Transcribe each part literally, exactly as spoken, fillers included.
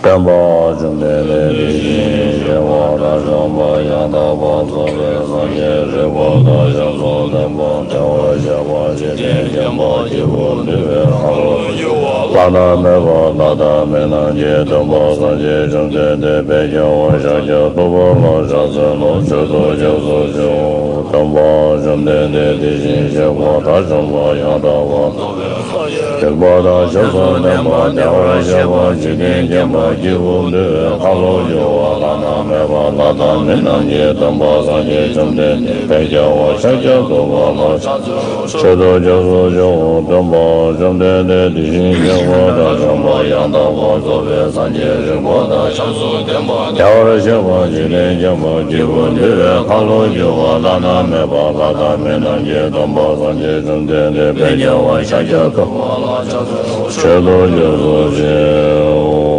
སྟོན་པ་བཅོམ་ལྡན་འདས་དེ་བཞིན་གཤེགས་པ་དང་བྱམས་པ་ཡང་དག་པར་རྫོགས་པའི་སངས་རྒྱས་རིག་པ་དང་ཞབས་སུ་ལྡན་པ་བདེ་བར་གཤེགས་པ་འཇིག་རྟེན་མཁྱེན་པ་སྐྱེས་བུ་འདུལ་བའི་ཁ་ལོ་སྒྱུར་བ་བླ་ན་མེད་པ་ལྷ་དང་མི་རྣམས་ཀྱི་སྟོན་པ་སངས་རྒྱས་བཅོམ་ལྡན་འདས་དཔལ་རྒྱལ་བ་ཤཱཀྱ་ཐུབ་པ་ལ་ཕྱག་འཚལ་ལོ། མཆོད་དོ་སྐྱབས་སུ་མཆིའོ། སྟོན་པ་བཅོམ་ལྡན་འདས་དེ་བཞིན་གཤེགས་པ་དང་བྱམས་པ་ཡང་དག་པར་རྫོགས་པའི་རིག་པ་དང་ཞབས་སུ་ལྡན་པ་བདེ་བར་གཤེགས་པ་འཇིག་རྟེན་མཁྱེན་པ་སྐྱེས་བུ་འདུལ་བའི་ཁ་ལོ་སྒྱུར་བ་བླ་ན་མེད་པ་ལྷ་དང་མི་རྣམས་ཀྱི་སྟོན་པ་སངས་རྒྱས་བཅོམ་ལྡན་འདས་དཔལ་རྒྱལ་བ་ཤཱཀྱ་ཐུབ་པ་ལ་ཕྱག་འཚལ་ལོ། མཆོད་དོ་སྐྱབས་སུ་མཆིའོ། སྟོན་པ་བཅོམ་ལྡན་འདས་དེ་བཞིན་གཤེགས་པ་དང་བྱམས་པ་ཡང་དག་པར་རྫོགས་པའི་སངས་རྒྱས་རིག་པ་དང་ཞབས་སུ་ལྡན་པ་བདེ་བར་གཤེགས་པ་འཇིག་རྟེན་མཁྱེན་པ་སྐྱེས་བུ་འདུལ་བའི་ཁ་ལོ་སྒྱུར་བ་བླ་ན་མེད་པ་ལྷ་དང་མི་རྣམས་ཀྱི་སྟོན་པ་སངས་རྒྱས་བཅོམ་ལྡན་འདས་དཔལ་རྒྱལ་བ་ཤཱཀྱ་ཐུབ་པ་ལ་ཕྱག་འཚལ་ལོ། མཆོད་དོ་སྐྱབས་སུ་མཆིའོ།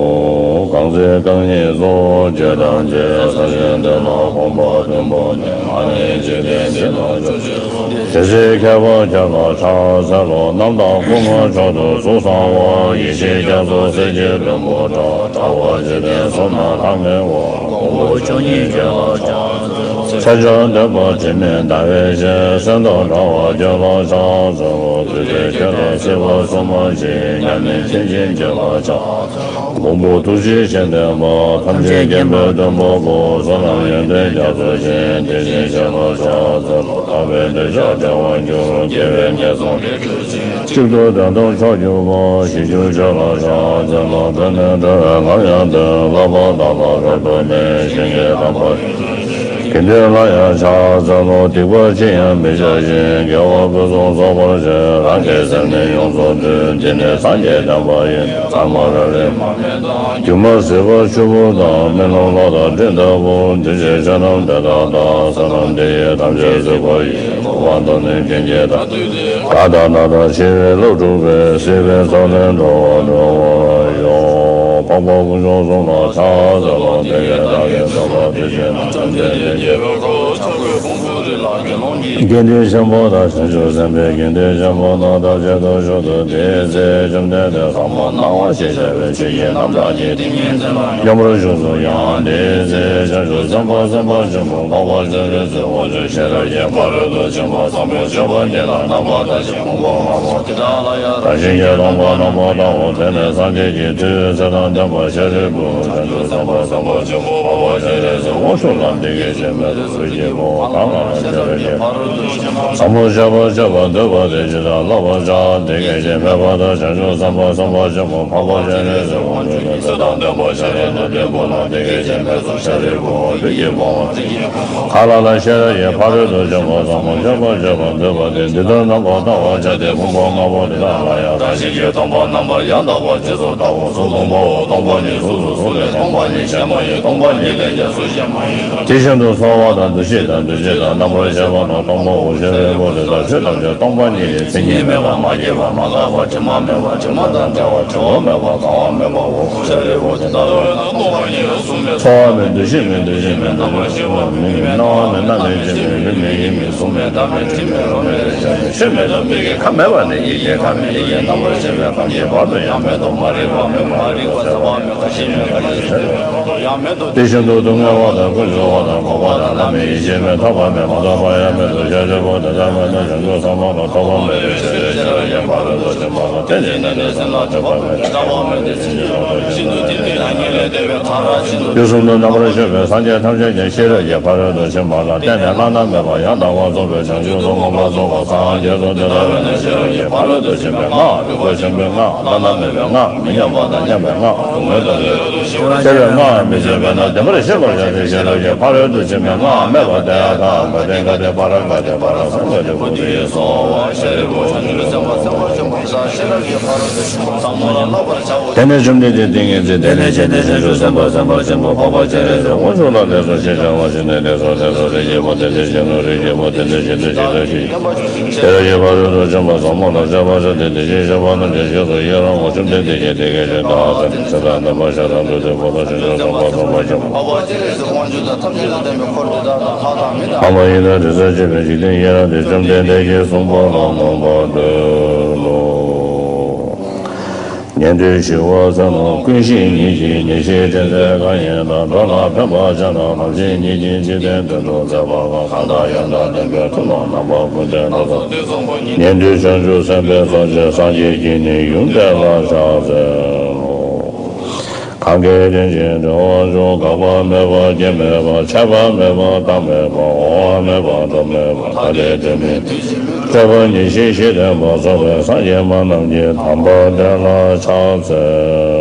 གང་ཚེ་རྐང་གཉིས་སོགས་བརྗོད་དང་བྱས། ས་གཞི་འདི་ལ་གོམ་པ་བདུན་བོར་ནས། ཨ་ནི་འཇིག་རྟེན་འདི་ལ་བཅུ་གཅིག་བཟུང་སྟེ། དེ་ཚེ་མཁས་པ་ཁྱེད་ལ་ཕྱག་འཚལ་ལོ། རྣམ་དག་སྐུ་མངའ་མཆོག་ཏུ་གཟུགས་བཟང་བ། ཡེ་ཤེས་རྒྱ་མཚོ་གསེར་གྱི་ལྷུན་པོ་འདྲ། དྲ་བ་འཇིག་རྟེན་གསུམ་ན་ལྷང་ངེ་བ། གོང་བུ་བཅུ་གཉིས་ཁྱེད་ལ་ཕྱག་འཚལ་ལོ། མཚན་བཅས་འདོད་པ་དྲི་མེད་ཟླ་བའི་ཞལ། གསེར་མདོག་འདྲ་བ་ཁྱེད་ལ་ཕྱག་འཚལ་ལོ། བདུད་སྡེ་ཁྱེད་ལ་སྲིད་པ་སྲུང་མ་མཆིས། མཉམ་མེད་མཁྱེན་ཅན་ཁྱེད་ལ་ཕྱག་འཚལ་ལོ། མགོན་པོ་ཐུགས་རྗེ་ཆེན་ལྡན་པ། ཐམས་ཅད་མཁྱེན་པའི་སྟོན་པ་པོ། བསོད་ནམས་ཡོན་ཏན་རྒྱ་མཚོ་ཆེ། དེ་བཞིན་གཤེགས་ལ་ཕྱག་འཚལ་ལོ། ཐར་པའི་འདོད་ཆགས་བྲལ་བར་འགྱུར། དགེ་བའི་ངན་སོང་ལས་གྲོལ་ཞིང་། གཅིག་ཏུ་བདེན་སྟོབས་མཆོག་གྱུར་པ། ཞི་ཁྱོད་ཆོས་ལ་ཕྱག་འཚལ་ལོ། བོད་ནས་འགྲོ་བའི་ལམ་ཡང་སྟོན། བསླབ་པ་དག་ལ་རབ་ཏུ་གནས། གཞན་གྱི་དམ་པ་ཡོན་ཏན་ཆེ། དགེ་འདུན་ལ་ཡང་ཕྱག་འཚལ་ལོ། སྡིག་པ་ཅི་ཡང་མི་བྱ་ཞིང་། དགེ་བ་ཕུན་སུམ་ཚོགས་པར་བྱེད། རང་གི་སེམས་ནི་ཡོངས་སུ་འདུལ། འདི་ནི་སངས་རྒྱས་བསྟན་པ་ཡིན། ཚད་མ་རབ་རིམ་མ་སྨད་དང་། སྒྱུ་མ་ཟད་པ་ཆུ་བུར་དང་། མེ་རླུང་གློག་དང་སྤྲིན་ལྟ་བུ། འདུས་བྱས་ཆོས་རྣམས་དེ་དག་དང་། བསོད་ནམས་འདི་ཡིས་ཐམས་ཅད་གཟིགས་པ་ཡི། གོ་འཕང་ཐོབ་ནས་མཁན་གྱི་བདག་ད་ལྟ་ན་དང་འཆི་བའི་རླབས་འཁྲུགས་པའི། སྲིད་པའི་མཚོ་ལས་འགྲོ་བ་སྒྲོལ་བར་ཤོག། འཕགས་པ་དཀོན་མཆོག་གསུམ་ལ་ཕྱག་འཚལ་ལོ། དེ་ཡི་བདག་གིས་ཐོབ་པ་དེ་བཞིན་ནོ། བཅོམ་ལྡན་འདས་རྒྱལ་པོའི་འཁོར་ལོ་འཆང་བའི་གོང་བུ་རི་ལ་དགེ་སློང་གི་དགེ་འདུན་ཆེན་པོ་དང་བྱང་ཆུབ་སེམས་དཔའི་དགེ་འདུན་ཆེན་པོ་རྣམས་ཐམས་ཅད་དུ་བཞུགས་སོ། དེའི་ཚེ་བཅོམ་ལྡན་འདས་ཟབ་མོ་སྣང་བ་ཞེས་བྱ་བའི་ཆོས་ཀྱི་རྣམ་གྲངས་ཀྱི་ཏིང་ངེ་འཛིན་ལ་མཉམ་པར་བཞུགས་སོ། ཡང་དེའི་ཚེ་བྱང་ཆུབ་སེམས་དཔའ་སེམས་དཔའ་ཆེན་པོ་འཕགས་པ་སྤྱན་རས་གཟིགས་དབང་ཕྱུག་ཤེས་རབ་ཀྱི་ཕ་རོལ་ཏུ་ཕྱིན་པ་ཟབ་མོ་སྤྱོད་པ་འདི་ལ་རྣམ་པར་ཐར་ཞིང་། ཕུང་པོ་ལྔ་པོ་དེ་དག་ལ་ཡང་རང་བཞིན་གྱིས་སྟོང་པར་རྣམ་པར་བལྟའོ། དེ་ནས་སངས་རྒྱས་ཀྱི་མཐུས་ཚེ་དང་ལྡན་པ་ཤཱ་རིའི་བུ། བྱང་ཆུབ་སེམས་དཔའ་སེམས་དཔའ་ཆེན་པོ་འཕགས་པ་སྤྱན་རས་གཟིགས་དབང་ཕྱུག་ལ་འདི་སྐད་ཅེས་སྨྲས་སོ། ཁྱོད་ཀྱིས་འབུལ་བ་གང་ལ་ཡང་ཤེས་རབ་ཀྱི་ཕ་རོལ་ཏུ་ཕྱིན་པ་ཟབ་མོ་སྤྱད་པ་སྤྱད་པར་འདོད་པ་དེ་ཇི་ལྟར་བསླབ་པར་བྱ། འདི་སྐད་ཅེས་སྨྲས་པ་དང་། བྱང་ཆུབ་སེམས་དཔའ་སེམས་དཔའ་ཆེན་པོ་འཕགས་པ་སྤྱན་རས་གཟིགས་དབང་ཕྱུག་ནི་ཚེ་དང་ལྡན་པ་ཤཱ་ར་དྭ་ཏིའི་བུ་ལ་འདི་སྐད་ཅེས་སྨྲས་སོ། ཤཱ་རིའི་བུའོ། ཁྱོད་ཀྱིས་འབུལ་བ་གང་ལ་ཡང་ཤེས་རབ་ཀྱི་ཕ་རོལ་ཏུ་ཕྱིན་པ་ཟབ་མོ་སྤྱད་པ་སྤྱད་པར་འདོད་པ་དེ་འདི་ལྟར་རྣམ་པར་བལྟ་བར་བྱ་སྟེ། ཕུང་པོ་ལྔ་པོ་དེ་དག་ལ་ཡང་རང་བཞིན་གྱིས་སྟོང་པར་རྣམ་པར་ཡང་དག་པར་རྗེས་སུ་བལྟའོ། གཟུགས་སྟོང་པའོ། སྟོང་པ་ཉིད་གཟུགས་སུ་གཟུགས་ལས་སྟོང་པ་ཉིད་གཞན་མ་ཡིན། སྟོང་པ་ཉིད་ལས་ཀྱང་གཟུགས་གཞན་མ་ཡིན། དེ་བཞིན་དུ་ཚོར་བ་དང་། འདུ་ཤེས་དང་། འདུ་བྱེད་དང་། རྣམ་པར་ཤེས་པ་རྣམས་སྟོང་པའོ། ཤཱ་རིའི་བུ་དེ་དག་ཆོས་ཐམས་ཅད་སྟོང་པ་ཉིད་ལས། མཚན་ཉིད་མེད་པ། མ་སྐྱེས་པ། མ་འགགས་པ། དྲི་མ་མེད་པ། དྲི་མ་དང་བྲལ་བ། བྲི་བ་མེད་པ། གང་བ་མེད་པའོ། ཤཱ་རིའི་བུ་དེ་ལྟ་བས་ན་སྟོང་པ་ཉིད་ལ་གཟུགས་མེད། ཚོར་བ་མེད། འདུ་ཤེས་མེད། འདུ་བྱེད་མེད། རྣམ་པར་ཤེས་པ་མེད། སྣང་བ་མེད། རྣམ་མེད། དྲི་མེད། ལུས་མེད། ཡིད་མེད། གཟུགས་མེད། སྒྲ་མེད། དྲི་མེད། རོ་མེད། རེག་བྱ་མེད། ཆོས་མེད་དང་མིག་གི་ཁམས་མེད་པ་ནས་ཡིད་ཀྱི་ཁམས་མེད། ཡིད་ཀྱི་རྣམ་པར་ཤེས་པའི་ཁམས་ཀྱི་བར་དུ་ཡང་མེད་དོ། མ་རིག་པ་མེད། མ་རིག་པ་ཟད་པ་མེད། ཁ་ཞེ་མེད། ཁ་ཞེ་ཟད་པ་ཡང་མེད་དོ། དེ་བཞིན་དུ་སྡུག་བསྔལ་བ་དང་། ཀུན་འབྱུང་བ་དང་། འགོག་པ་དང་། ལྷ་མིན་ཡེ་ཤེས་མེད། ཐོབ་པ་མེད། མ་ཐོབ་པ་ཡང་མེད་དོ། ཤཱ་རིའི་བུ་དེ་ལྟ་བས་ན་བྱང་ཆུབ་སེམས་དཔའ་ལ་ཐོབ་པ་མེད་པའི་ཕྱིར། ཤེས་རབ་ཀྱི་ཕ་རོལ་ཏུ་ཕྱིན་པ་ལ་བརྟེན་ནས་གནས་ནས་སེམས་ལ་སྒྲིབ་པ་མེད་དེ། སྒྲིབ་པ་མེད་དེ། སེམས་ཉིད་ལ་སྒྲིབ་པ་མེད་དེ། དུས་གསུམ་དུ་རྣམ་པར་བཞུགས་པའི་སངས་རྒྱས་ཐམས་ཅད་ཀྱང་ཤེས་རབ་ཀྱི་ཕ་རོལ་ཏུ་ཕྱིན་པ་ལ་བརྟེན་ནས་བླ་ན་མེད་པ་ཡང་དག་པར་རྫོགས་པའི་བྱང་ཆུབ་ཏུ་མངོན་པར་རྫོགས་པར་སངས་རྒྱས་སོ། དེ་ལྟ་བས་ན་ཤེས་རབ་ཀྱི་ཕ་རོལ་ཏུ་ཕྱིན་པའི་སྔགས། རིག་པ་ཆེན་པོའི་སྔགས། བླ་ན་མེད་པའི་སྔགས། མི་མཉམ་པ་དང་མཉམ་པའི་སྔགས། སྡུག་བསྔལ་དང་བྲལ་བའི་ཤེས་རབ་སྔགས་མི་བརྗེད་པས་ན་བདེན་པར་ཤེས་པར་བྱ་སྟེ། ཤེས་རབ་ཀྱི་ཕ་རོལ་ཏུ་ཕྱིན་པའི་སྔགས་སྨྲས་པ་དེ་ཡང་དག་ག་ཏེ་ག་ཏེ་པཱ་ར་ག་ཏེ་པཱ་ར་སཾ་ག་ཏེ་བོ་དྷི་ཡེ་སྭཱ་ཧཱ། ཤཱ་རིའི་བུ། བྱང་ཆུབ་སེམས་དཔའ་སེམས་དཔའ་ཆེན་པོ་དེ་དག་ཤེས་རབ་ཀྱི་ཕ་རོལ་ཏུ་ཕྱིན་པ་ཟབ་མོ་ལ་བསླབ་པར་བྱའོ། དེ་ནས་བཅོམ་ལྡན་འདས་ཏིང་ངེ་འཛིན་དེ་ལས་བྱུང་སྟེ། བྱང་ཆུབ་སེམས་དཔའ་སེམས་དཔའ་ཆེན་པོ་འཕགས་པ་སྤྱན་རས་གཟིགས་དབང་ཕྱུག་ལ་ལེགས་སོ་ཞེས་བྱ་བ་བྱིན་ནས། ལེགས་སོ། ལེགས་སོ། རིགས་ཀྱི་བུ་དེ་འདྲ་ཞིག་ནོ། རིགས་ཀྱི་བུ་དེ་འདྲ་ཞིག་ཏུ་ཇི་ལྟར་ཤེས། ཤེས་རབ་ཀྱི་ཕ་རོལ་ཏུ་ཕྱིན་པ་ཟབ་མོ་ལ་སྦྱར་བར་བྱ་སྟེ། དེ་བཞིན་གཤེགས་པ་རྣམས་ཀྱང་རྗེས་སུ་ཡི་རང་ངོ་། བཅོམ་ལྡན་འདས་ཀྱིས་དེ་སྐད་ཅེས་བཀའ་སྩལ་ཏོ། ཚེ་དང་ལྡན་པ་ཤ་ར་དྭ་ཏིའི་བུ་དང་། བྱང་ཆུབ་སེམས་དཔའ་སེམས་དཔའ་ཆེན་པོ། འཕགས་པ་སྤྱན་རས་གཟིགས་དབང་ཕྱུག་དང་། ཐམས་ཅད་དང་ལྡན་པའི་འཁོར་དེ་དག་དང་། ལྷ་དང་མི་དང་། འཕགས་པ་ཡི་དྭགས་དྲི་ཟར་བཅས་པའི་འཇིག་རྟེན་ཡི་རངས་ཏེ། བཅོམ་ལྡན་འདས་ཀྱིས་གསུངས་པ་ལ་མོས་པར་འདོད་ལོ། ཉན་ཐོས་ཞི་བ་བསོད་ནམས་ཀུན་ཤེས་ཉིད་ཀྱིས། ཉེར་ཞིའི་འཕྲིན་ལས་གང་ཡིན་དང་། འགྲོ་ལ་ཕན་པར་བྱེད་ན་ནམ་ཞིག་ཉིད་ཀྱིས། འཇིག་རྟེན་དོན་དུ་མཛད་པ་གང་། གང་དག་ཡང་དག་བདེན་པའི་ཐུགས་ལ་རྣམ་པ་ཀུན་བསྟེན་ལ་སོགས། ཉན་ཐོས་བྱང་ཆུབ་སེམས་དཔའི་ཚོགས་ཀྱིས། སངས་རྒྱས་ཀྱི་ནི་ཡུམ་དེ་ལ་ཕྱག་འཚལ་ལོ། གང་གིས་དེ་བཞིན་འབྲེལ་བར་འབྱུང་། འགག་པ་མེད་པ་སྐྱེ་མེད་པ། ཆད་པ་མེད་པ་བཏང་མེད་པ། འོང་བ་མེད་པ་འགྲོ་མེད་པ། ཐ་དད་དོན་མེད་དེ་བཞིན་གྲོལ་བ་ཉེར་ཞི་ཞི་བདེ་བ་རྫོགས་པའི་སངས་རྒྱས་མ་རྣམས་ཀྱི་དམ་པ་དེ་ལ་ཕྱག་འཚལ་